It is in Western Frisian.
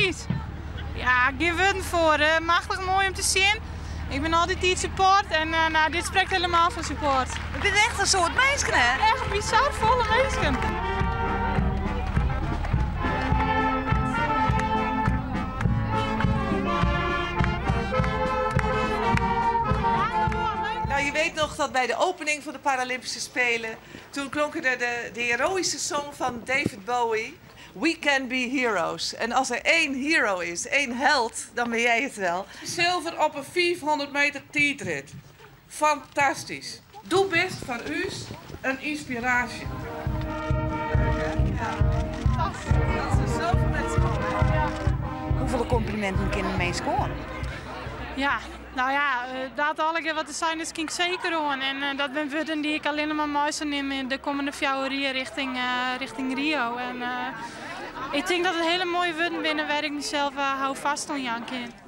Fantastysk! Ja, gjin wurden foar. Machtich moai om te sjen. Ik bin altyd support en nou, dit sprekt helemaal fan support. It binne echt in soad minsken, hè? Echt bizar folle minsken. Nou, je weet nog dat bij de opening van de Paralympische Spelen, toen klonk er de heroïsche song van David Bowie, We Can Be Heroes. En als er één hero is, één held, dan ben jij het wel. Zilver op een 500 meter tijdrit. Fantastisch. Do bist foar ús in ynspiraasje. Dat er zoveel mensen komen. Hoefolle kompliminten kinne in mins oan? Ja, nou ja, dat allegear wat der sein is, kin ik seker oan. En dat binne wurden dy't ik allinnich mar mei sil nimme yn de kommende 4 jier richting Rio. En ik tink dat it hiele moaie wurden binne wêr't ik mysels hâldfêst oan jaan kin.